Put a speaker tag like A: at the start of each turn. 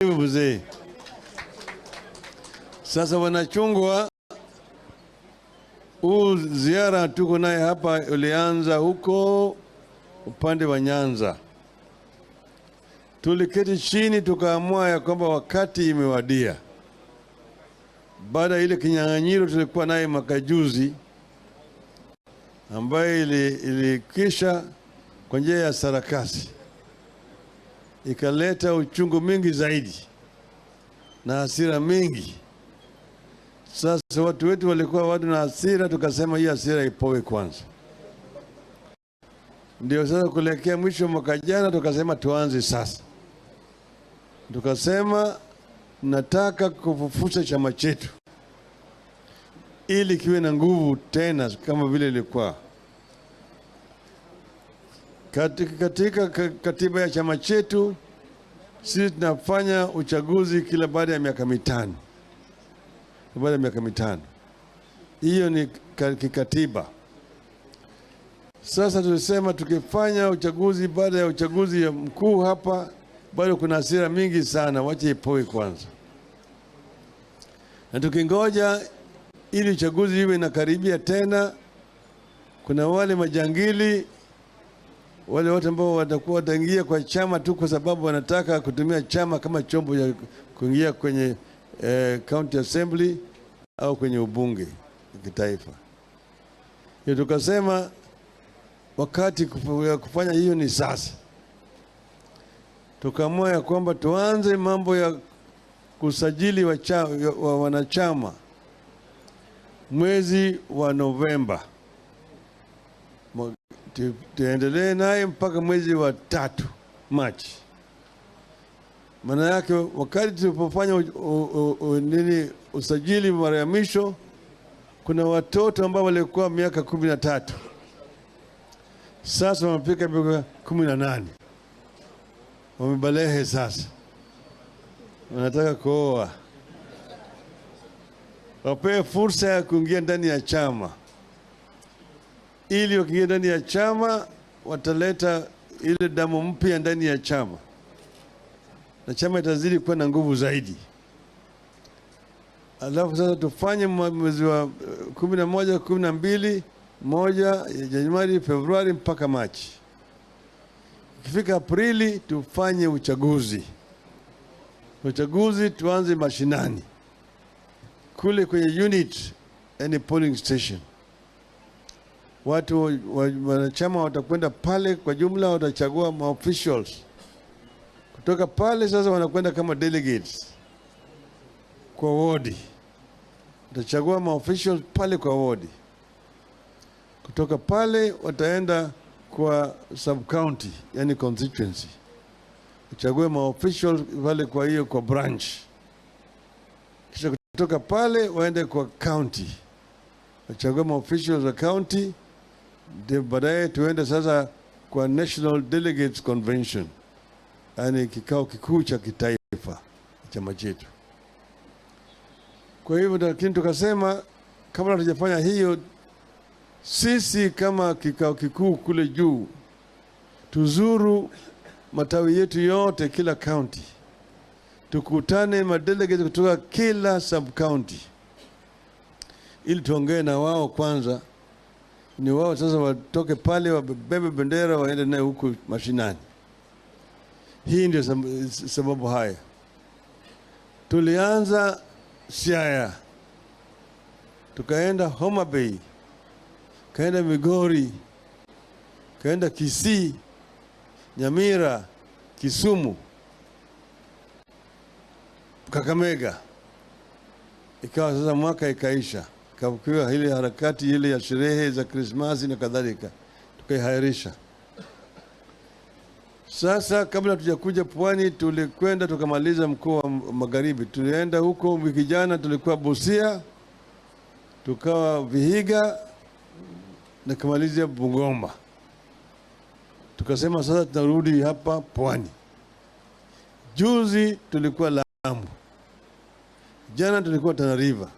A: Karibu mzee. Sasa wanachungwa, huu ziara tuko naye hapa ulianza huko upande wa Nyanza. Tuliketi chini tukaamua ya kwamba wakati imewadia, baada ya ile kinyang'anyiro tulikuwa naye mwaka juzi, ambayo ilikwisha kwa njia ya sarakasi, ikaleta uchungu mingi zaidi na hasira mingi. Sasa watu wetu walikuwa watu na hasira, tukasema hii hasira ipoe kwanza. Ndio sasa kuelekea mwisho mwaka jana tukasema tuanze sasa, tukasema nataka kufufusha chama chetu ili kiwe na nguvu tena kama vile ilikuwa. Katika katiba ya chama chetu sisi tunafanya uchaguzi kila baada ya miaka 5, baada ya miaka 5. Hiyo ni kikatiba. Sasa tulisema tukifanya uchaguzi baada ya uchaguzi mkuu hapa, bado kuna hasira mingi sana, wache ipoe kwanza, na tukingoja ili uchaguzi iwe inakaribia tena, kuna wale majangili wale wote ambao watakuwa wataingia kwa chama tu kwa sababu wanataka kutumia chama kama chombo cha kuingia kwenye county assembly au kwenye ubunge kitaifa. Ndio tukasema wakati kufanya hiyo ni sasa. Tukaamua ya kwamba tuanze mambo ya kusajili wa wanachama mwezi wa Novemba. Tuendelee naye mpaka mwezi wa 3, Machi. Maana yake wakati tulipofanya usajili mara ya mwisho, kuna watoto ambao walikuwa miaka 13, sasa wamefika miaka 18, wamebalehe sasa, wanataka kuoa. Wapewe fursa ya kuingia ndani ya chama, ili wakiingia ndani ya chama wataleta ile damu mpya ndani ya chama, na chama itazidi kuwa na nguvu zaidi. Alafu sasa tufanye mwezi wa 11, 12, 1, Januari, Februari mpaka Machi. Ikifika Aprili tufanye uchaguzi. Uchaguzi tuanze mashinani kule kwenye unit, yani polling station. Watu wanachama watakwenda pale kwa jumla, watachagua ma-officials. Kutoka pale sasa wanakwenda kama delegates kwa wodi, watachagua ma-officials pale kwa wodi. Kutoka pale wataenda kwa sub county, yani constituency, wachague ma-officials pale kwa hiyo kwa branch. Kisha kutoka pale waende kwa county, wachague ma-officials wa county, ndio baadaye tuende sasa kwa National Delegates Convention, yani kikao kikuu cha kitaifa chama chetu. Kwa hivyo lakini tukasema kabla hatujafanya hiyo, sisi kama kikao kikuu kule juu tuzuru matawi yetu yote kila county, tukutane madelegates kutoka kila sub county ili tuongee na wao kwanza, ni wao sasa watoke pale wabebe bendera waende naye huku mashinani. Hii ndio sababu haya. Tulianza Siaya, tukaenda Homa Bay, kaenda Migori, kaenda Kisii, Nyamira, Kisumu, Kakamega. Ikawa sasa mwaka ikaisha, ikawa ile harakati ile ya sherehe za Krismasi na kadhalika, tukaihairisha. Sasa kabla tujakuja pwani, tulikwenda tukamaliza mkoa wa Magharibi. Tulienda huko wiki jana, tulikuwa Busia, tukawa Vihiga na kumalizia Bungoma. Tukasema sasa tunarudi hapa pwani. Juzi tulikuwa Lamu, jana tulikuwa Tana River.